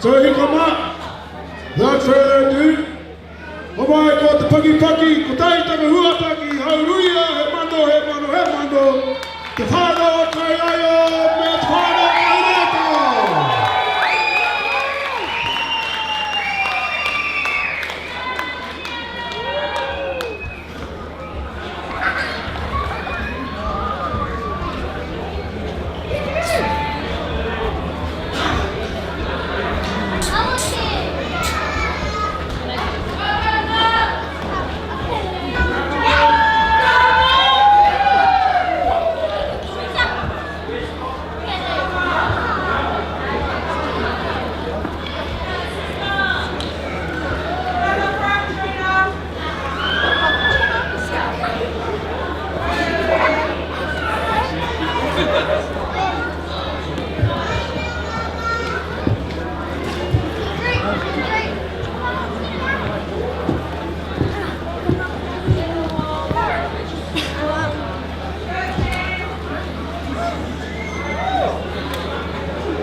So hika mā, without further ado, homai ko te pakipaki, kotahi taka huataki, hauruia, he mano, he mano, he mano, te whānau o Kaiaio me te whānau o Kairētao!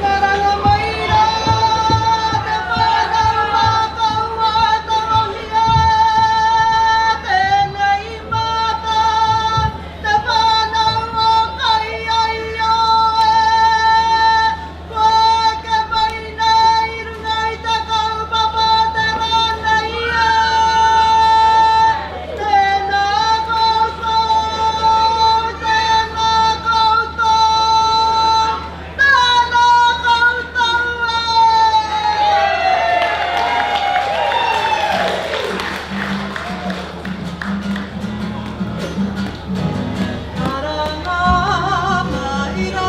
Karanga mai rā te whānau mātou a Tangohia Tēnei mātou te whānau o Kaiaio e Kua eke mai nei i runga i te kaupapa te rā nei e Tēnā koutou, tēnā koutou Tēnā koutou e! Karanga mai rā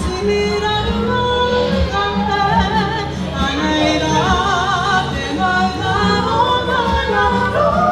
Tihirarua ka te Anei rā te maunga o Maungaroa.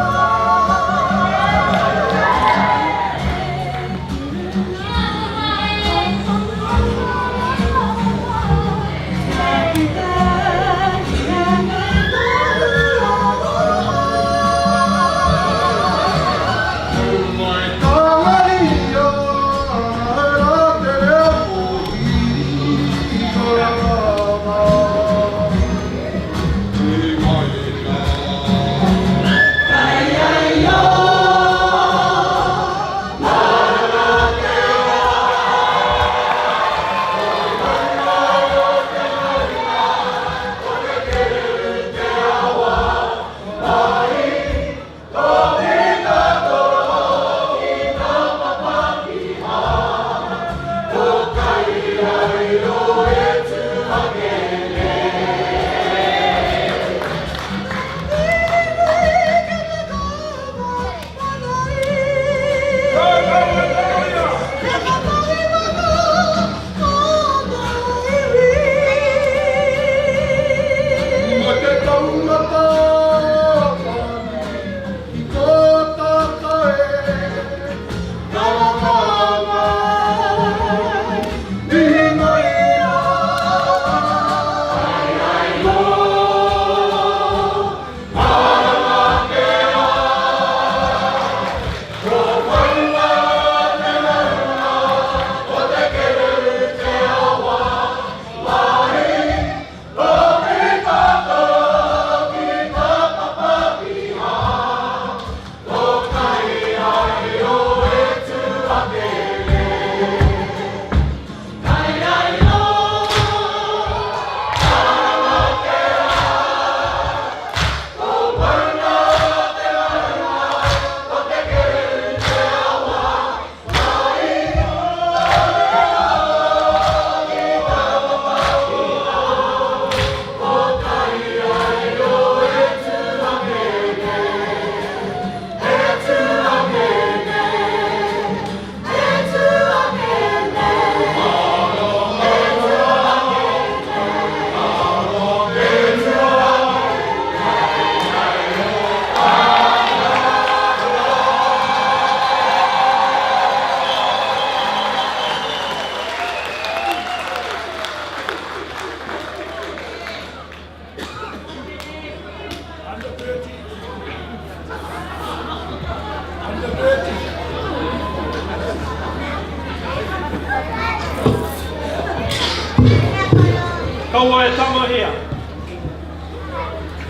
Kaua e tangohia.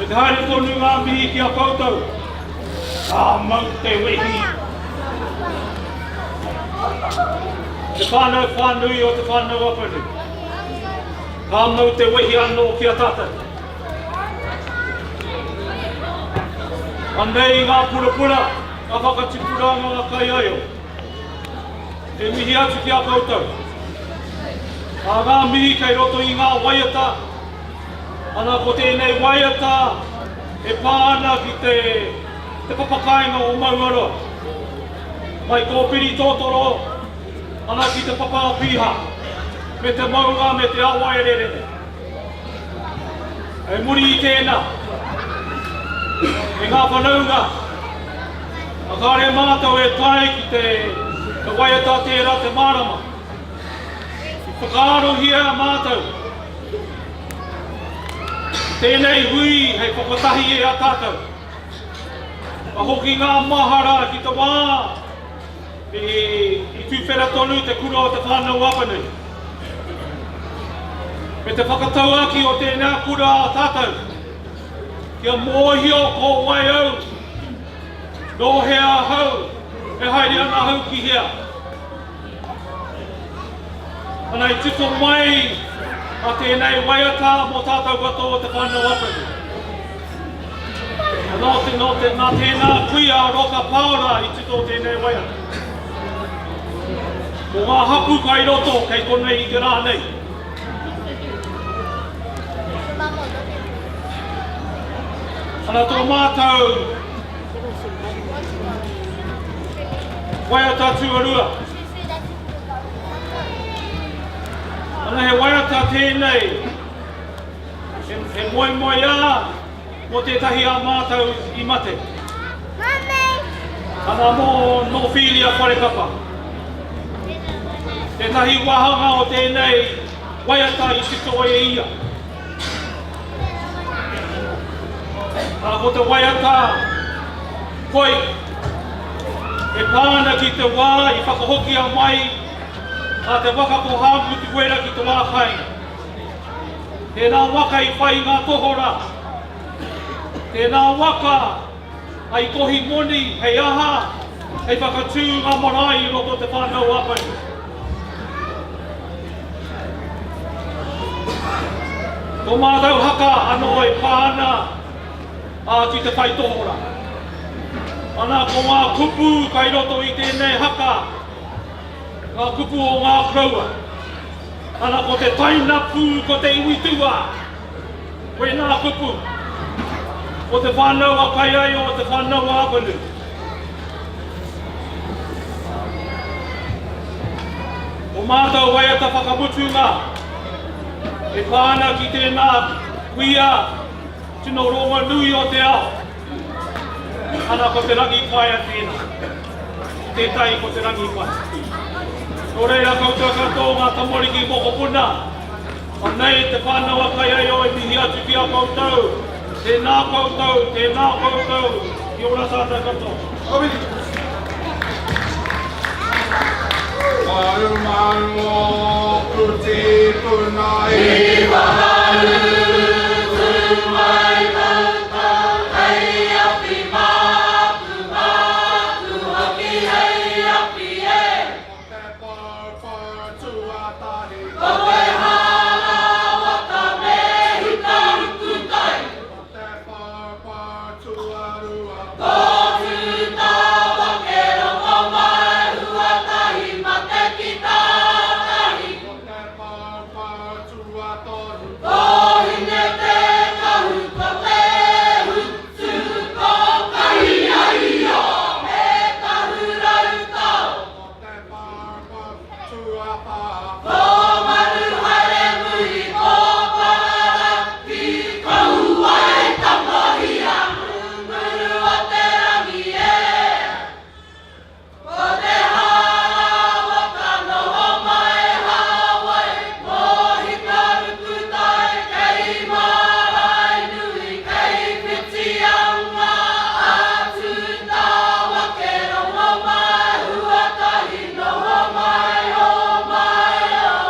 Kei te haere tonu ngā mihi ki a koutou. Ka mau te wehi. Te whānau whānui o Te Whānau Apanui. Ka mau te wehi anō ki a tātou. Anei ngā purapura, ngā whakatipuranga ngā kaiaio. E mihi atu ki a koutou. Ā ngā mihi kei roto i ngā waiata, ana ko tēnei waiata e pā ana ki te, te papakāinga o Maungaroa. Mai Kōpiri Tōtoro ana ki te papa o Pīha, me te maunga me te awa e rere nei. Hei muri i tēnā, e ngā whanaunga, a kāre mātou e tae ki te, te waiata tērā te mārama. I whakaarohia mātou tēnei hui hei whakakotahi i a tātou. Ka hoki ngā mahara ki te wā i, i tūwhera tonu te kura o Te Whānau Apanui. Me te whakatauākī o tēnā kura a tātou, kia mōhio ko wai au, nō hea ahau, e haere ana ahau ki hea. Ana i tito mai a tēnei waiata mō tātou katoa o Te Whānau Apanui. Nō te, nō te, nā tēnā kuia a Roka Paora i tito tēnei waiata. Ko ngā hapu kai roto kei konei i te rā nei. Ana tō mātou waiata tuarua. Ana he waiata tēnei He moemoeā mō tētahi a mātou i mate. Ana mō Nōwhīria Wharekapa. Tētahi wāhanga o tēnei waiata i tito e ia. Ana ko te waiata koi e pā ana ki te wā i whakahokia mai a te waka ko Hāmutuwera ki te wā kāinga. Tēnā waka i whai i ngā tohora. Tēnā waka i kohi moni hei aha, hei whakatū ngā marae i roto o Te Whānau Apanui. Tō mātou haka anō e pā ana ki te whai tohora. Ana ko ngā kupu kai roto i tēnei haka, ngā kupu o ngā koroua. Ana ko te taina pū ko te iwi tūā. Koinā kupu. Ko te whānau a Kaiaio o te whānau a Apanui. Ko mātou waiata whakamutunga e pā ana ki tēnā kuia tino rongonui o te ao. Ana ko Te Rangipaea tēnā. Tētahi ko Te Rangipaea. Nō reira koutou katoa ngā tamariki mokopuna, anei te whānau a Kaiaio e mihi atu ki a koutou, tēnā koutou, tēnā koutou, ki ora tātou katoa. Ka mihi. Marumaru ōku tīpuna i Whakautu mai koutou hei awhi māku, māku hoki hei awhi e. Ko te poupou tuatahi. Ko te hārawaka me Hikarukutai. Ko te poupou tuarua. Ko Tūtawake Rongomaihuatahi mate ki tātahi. Ko te poupou tuatoru. Ko Hinetekahu ko Te Hutu ko Kahiaio me Kahurautao. Ko te poupou tuawhā. Ko Maruhaeremui ko Pararaki ko Uaetangohia Ngunguru o te rangi e. Ko te hārawa ka noho mai Hāwai mō Hikarukutai kei Maraenui kei Whitianga atu Tāwake rongo mai huatahi noho mai o mai o.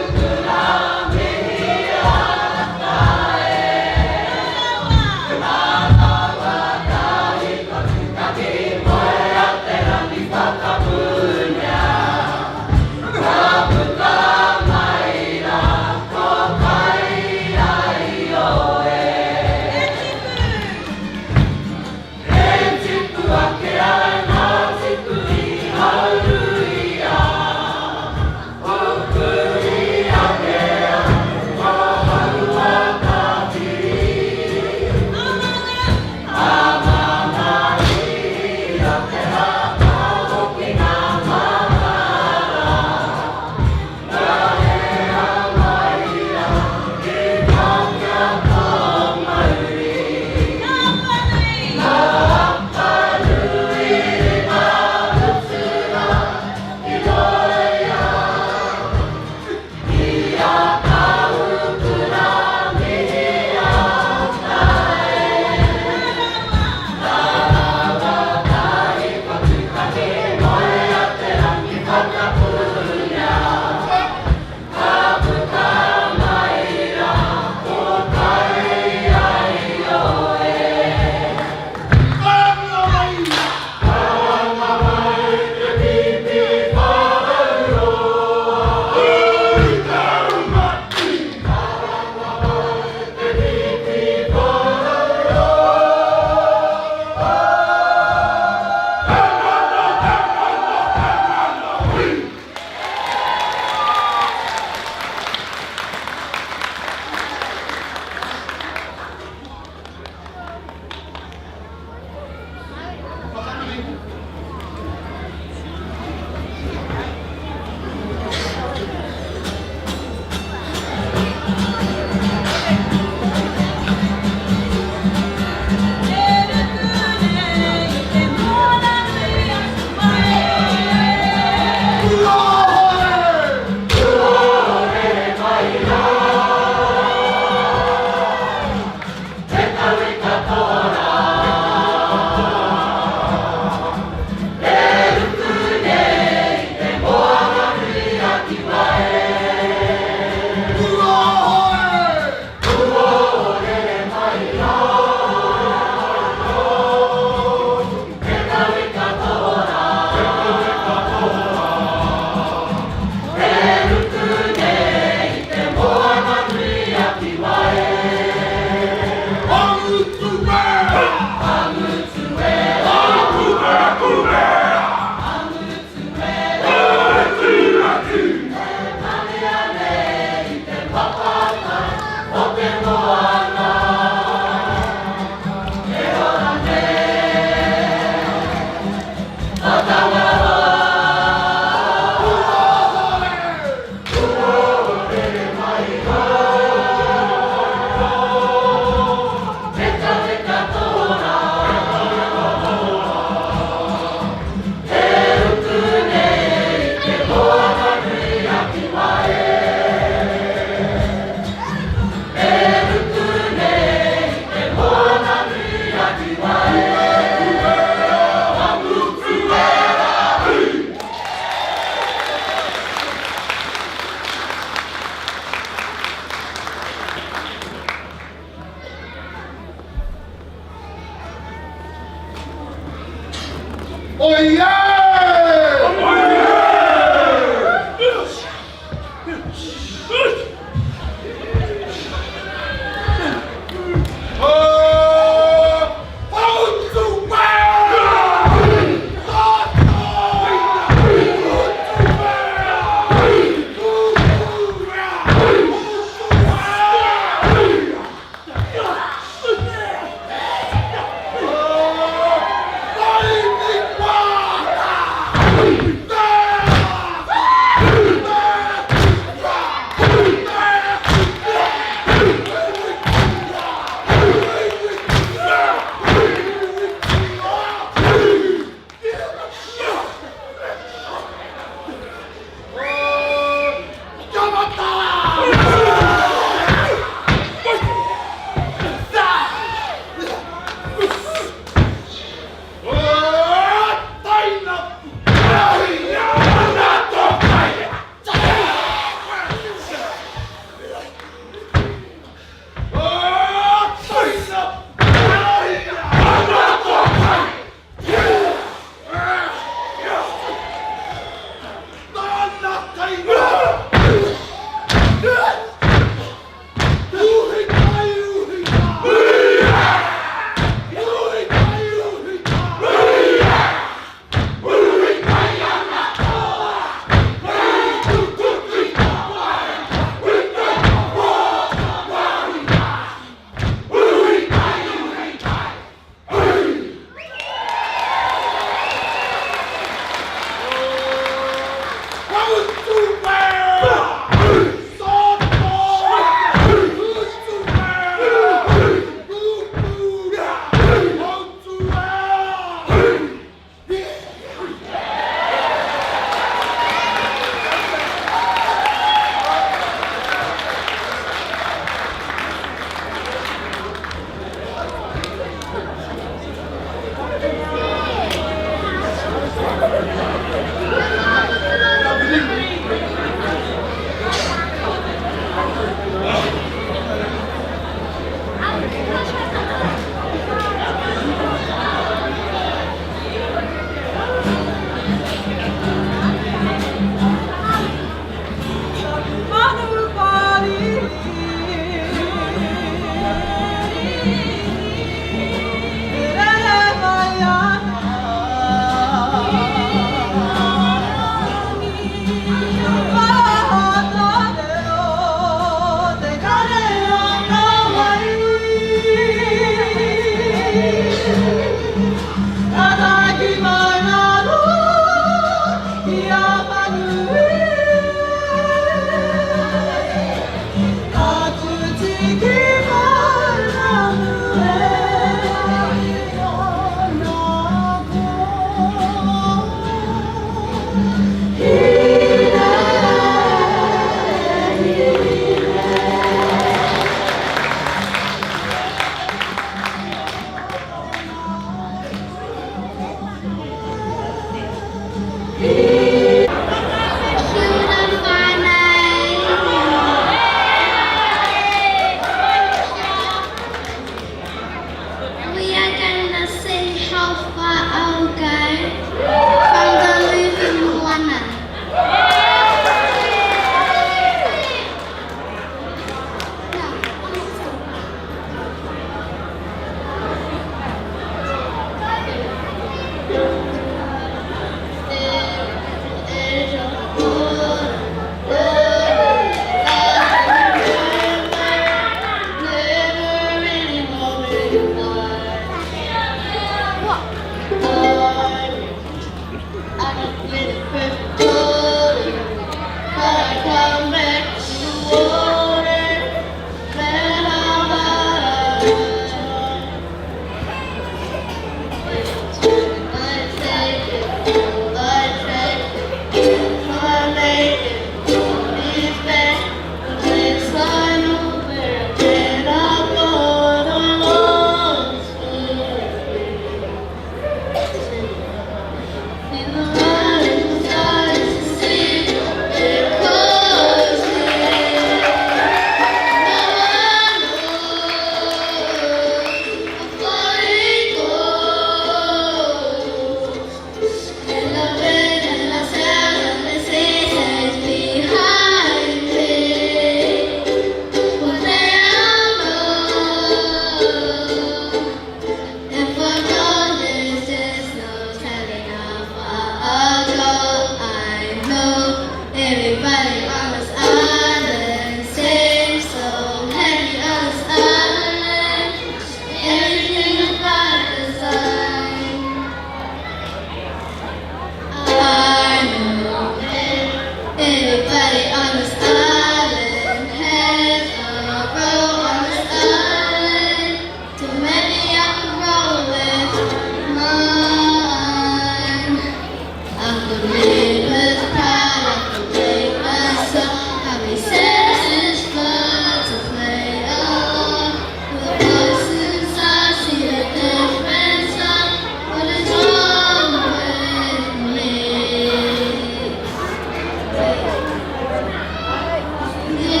Yeah.